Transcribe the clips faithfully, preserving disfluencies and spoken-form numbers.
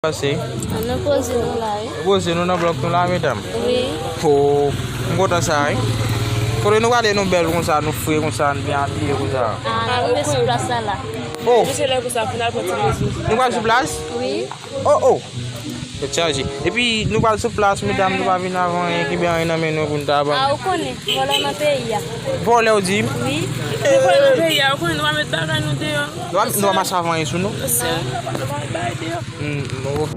Pase. An nou poze nou la, wi. Poze nou nan blòk nou la, medam. Wi. Ho, m kontan sa, wi. Kote nou prale, nou bèl konsa, nou fre konsa, nou byen abiye konsa. Ah, nou sou plas la la. Oh. Misye lè konsa, pou n al pran ti rezo. Nou pral sou plas? Wi. Oh, oh. Tèt chaje. Epi, nou pral sou plas, medam, nou pa vin avan anyen, kenbe anyen nan men nou pou n ta ban. Ah, ou konnen, vòlè nan peyi a. Vòlè, ou di? Wi. Nou vòlè nan peyi a, ou konnen nou pa met bagay nou deyò. Nou pa, nou pa mache avan anyen sou nou? Non. Nou pa met bagay deyò. Hmm, bon.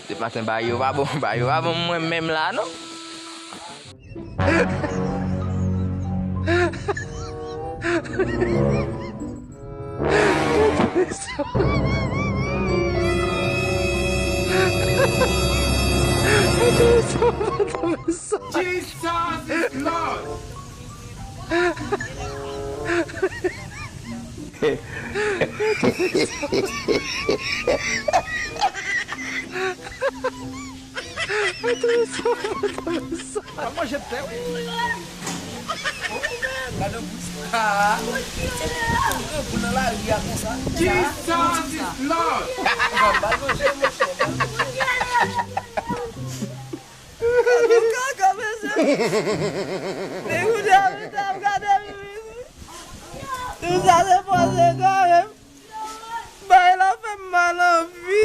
Depi maten bagay yo pa bon, bagay yo pa bon mwen menm la, non. Jesus is Lord. Al manje tè, wi. Gade yon bout sa. Se pou grangou nan lari a konsa. Jesus is Lord. Al manje, monchè. Gade yon kaka, mesye. Degoute a, medam, gade li, mesye. Tout sa se pòze kare. Bagay la fè m mal anvi.